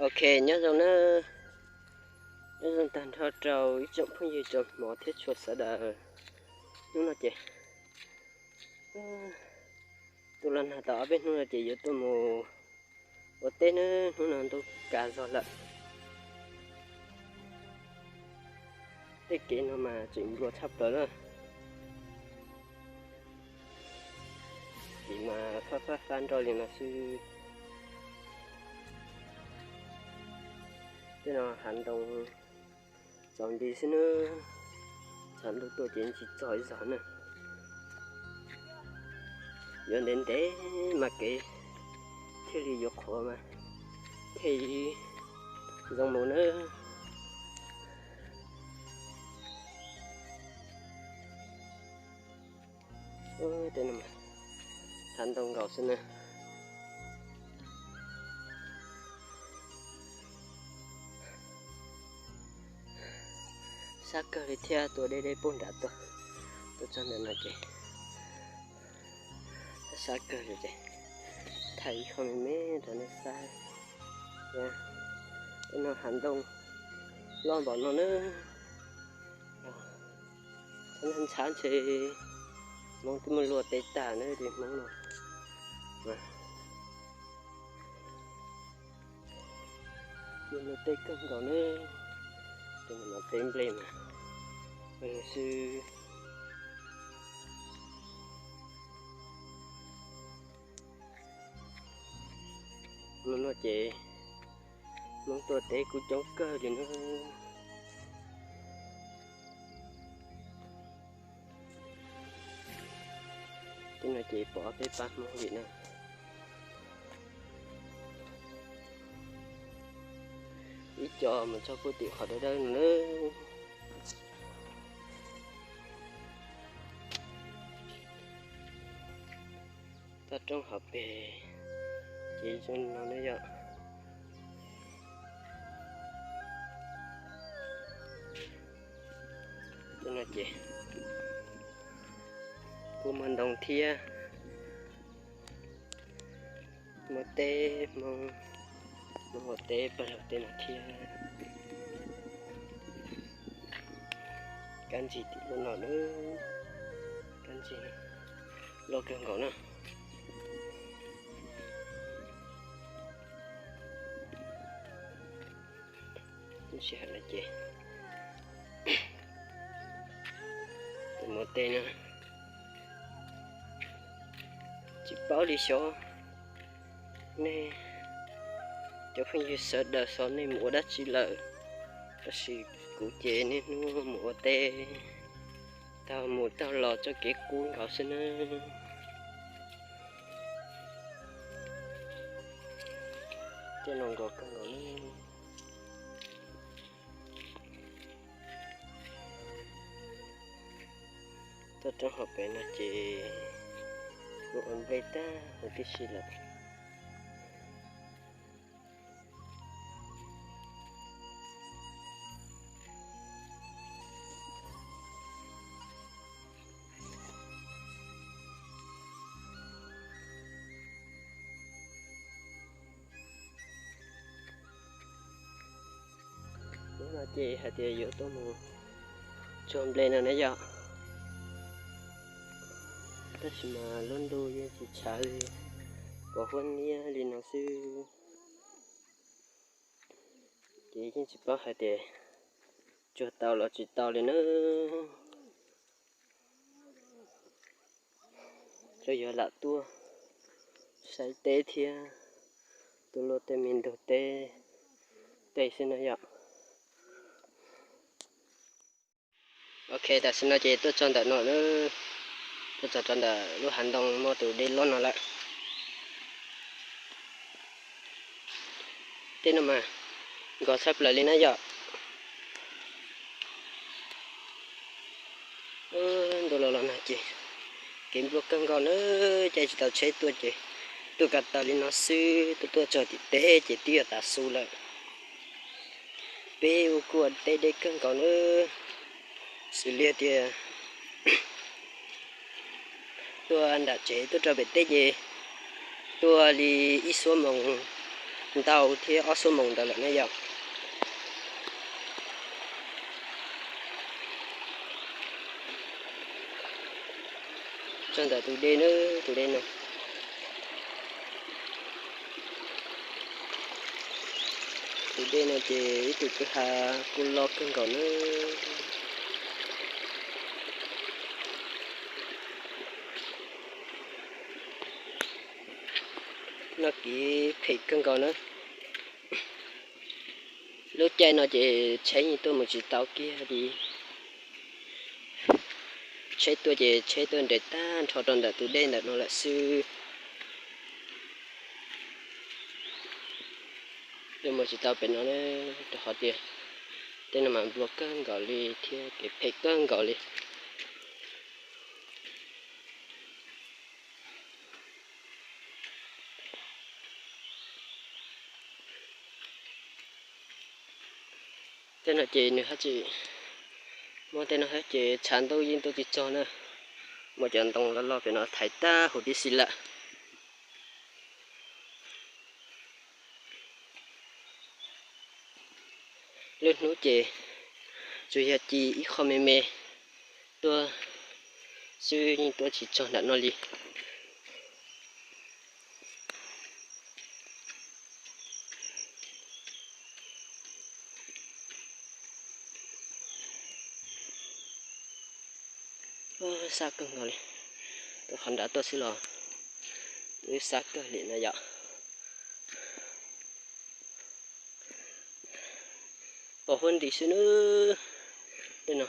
Ok, nyob zoo na, nyob zoo tag nrho rau ib tsoom phooj ywg tsoom hmov thiab tshua sawv daws. Hnub no ces tuaj los nag tau ob peb hnub no ces yuav tuaj mus ua teb na, hnub no ntuj kav zog lawm. Tej kev no mas tseem nplua tshaj plaws na. Vim mas fab fab fab nroj li no xwb. Tej no hav ntoo tsaus nti xwb na, tshav ntuj tuaj ces tsis txog ib zaug na. Yuav ntev ntev mas kev thiaj li yuav qhuav mas thiaj zoo mus na. Tej no hav ntoo nkaus xwb na. Sab kawg li thiab, tua deb deb puag nram tuaj, tuaj txog ntawm no ces sab kawg li ces thaij ib qho me me rau nej saib. Tej no hav ntoo loj npaum no na. Ntxhab ntshe Hmoob twb muaj luaj teb tag na, tej Hmoob no. Tej no teb kawg nkaus na, tej no teb nplej mas xwb. Hnub no ces Hmoob tuaj teb kuj coob kawg li na. Tej no ces pom ob peb pab Hmoob li na. Ib co mus txog puag tim qhov dawb dawb no na. Toj roob hauv pes ces zoo no na yom. Tej no ces kuj muaj ntoo thiab, muaj teb Hmoob, muaj ua teb pawg lug tej no thiab. Kab ntsig tim lub no na, kab ntsig loj kawg nkaus na. Lub sij hawm no ces tus mus teb no tsis paub li xyov nej cov phooj ywg sawv daws xyov nej mus ua dab tsi lawm, tab sis kuv ces niaj hnub mus ua teb, taug mus taug los txoj kev kub nkaus xwb na. Tej no nkaus kawg nkaus na. Toj roob hauv pes no ces kuj ua nplej tag huv tib si lawm. Hnub no ces hais tias yuav tuaj mus tsuag nplej no na yom, tab sis mas lub ntuj yeej tsis tshav li, pom huab niab li no xwb. Ces yeej tsis paub hais tias tsuag tau los tsis tau li na. Tsuas yog lam tuaj saib teb thiab tuaj luaj tej me ntug teb tej xwb na yom. Ok, tam sim no ces tuaj txog ntawm no, tuaj txog rau ntawm lub hav ntoo muaj tus dej loj no lawm. Tej no mas nkos tshaj plaws li na yom. Ntuj los los nag ces kev nplua kawg nkaus na, caij tsis tau tsheb tuaj ces tuaj ko taw li no xwb, tuaj tuaj txog tim teb ces twb yuav tav su lawm. Peb ua kuj ua teb deb kawg nkaus na, xws li tias tuaj nram tsev tuaj rau pem teb ces tuaj li ib xuab moos ntau thiab ob xuab moos ntawd lawm ne yom. Txog ntawm tus dej na, tus dej no, tus dej no ces ib tug kwj ha kuj loj kawg nkaus na. Noj kiv phem kawg nkaus na. Lub caij no ces tsheb yeej tuaj mus tsis tau kiag li. Tsheb tuaj ces tsheb tuaj nres tag nrho rau ntawm tus dej ntawm no lawm xwb. Tuaj mus tsis tau pem no, rau qhov tias tej no mas nplua kawg nkaus li thiab kev phem kawg nkaus li. Tej no ces nws haj tseem muaj tej no thiab ces tshav ntuj yeej tuaj tsis txog na. Muaj cov ntoo loj loj pem no thaiv tag huv tib si lawm. Lub hnub ces tsuas yog ci ib qho me me tuaj xwb, yeej tuaj tsis txog nram no li. Xab kawg nkaus li, tuaj qhov nrad tuaj xwb los wb xab kawg li na yom. Pos huab nti xwb na. Tej no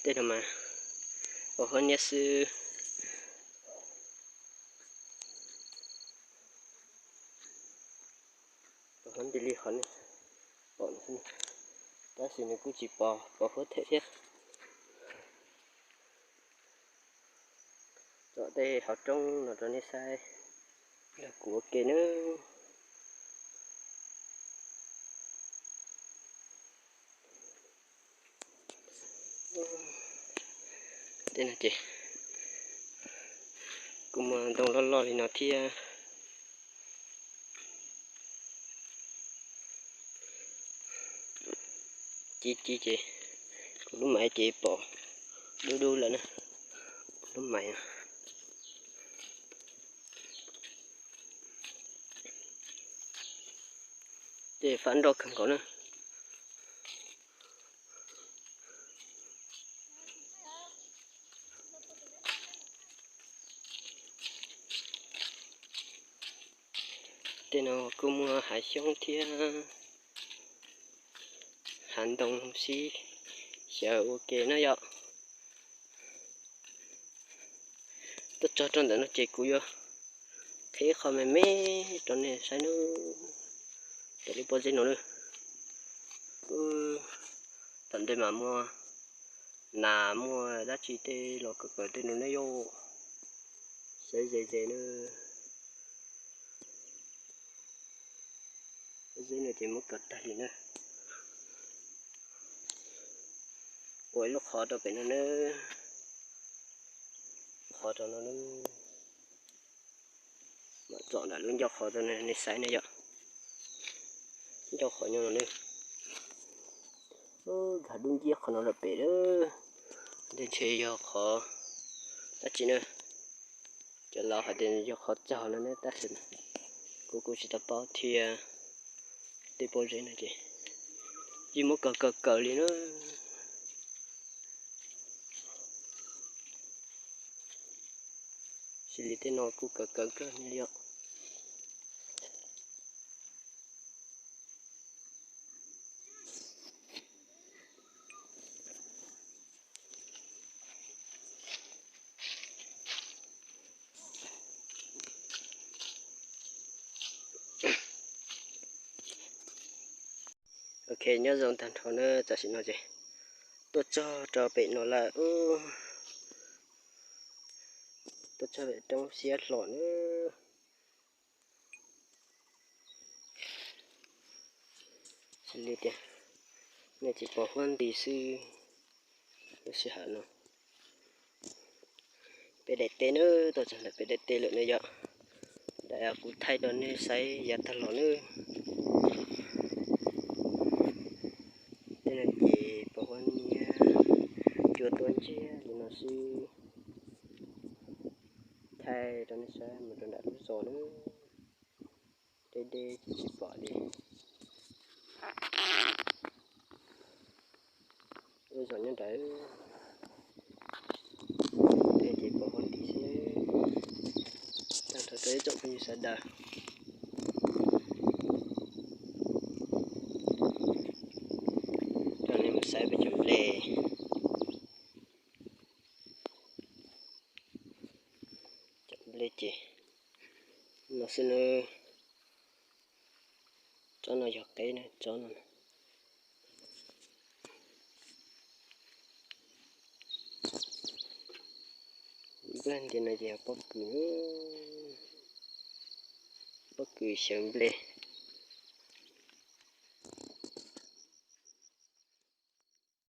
Tej no mas pos huab niab xwb. Pos huab nti li qhov nej pom no xwb, tab sis nws kuj tsis pos, pos huab them thiab. Tsom tej hauv roob no rau nej saib, nrog kuv ua ke nawb. Tej no ces kuj muaj ntoo loj loj li no thiab. Ci ci ces kuv lub maiv ces pom dub dub lawm na, kuv lub maiv. Tej fab nroj kawg nkaus na. Tej no kuj muaj hav xyoob thiab hav ntoo sib xyaw ua ke na yom. Tuaj txog rau ntawm no ces kuv yuav qhib qho me me rau nej saib nawb. Cov lub pob zeb no na, tom ntej mas muaj nas muaj dab tsi tej los kawm kawm tej no ne yom. Saib ze ze na. Pob zeb no ces muab kawm tag li na. Ua ib lub qhov rau pem no na. Qhov rau no na. Mam tsom nram lub ncauj qhov rau nej saib ne yom. Ncauj qhov nyob no ne. Nkag dub nciab qhov no lawm pem na. Tej ntshe yog qhov dab tsi na. Cov laus hais tias yog qhov txaug no ne tab sis kuv kuj tsis tau paub thiab. Tej pob zeb no ces yeej muab kawm kawm kawm li na. Xws li tej no kuj kawm kawm kawg li os. Ok, nyob zoo tag nrho na, tam sim no ces tuaj txog rau pem no lawm. Tuaj txog pem roob siab hlo na. Xws li tias nej tsis pom huab nti xwb, lub sij hawm no peb daim teb na, tuaj txog ntawm peb daim teb lawm na yom. Daim kuv thaij rau nej saib yav tag los na. Tej no ces pom huab nti, cua tuaj ntsiag li no xwb. Thaij rau nej saib mus rau nram lub zos na, deb deb tsis pom li. Lub zos nyob nram, tej ces pom huab nti xwb. Tag nrho rau ib tsoom phooj ywg sawv daws, coj nej mus saib peb cov nplej. Cov nplej ces no xwb na. Tsob no yog qeb na, tsob no. Nplej nti no ces yog pob kws, pob kws xyaw nplej.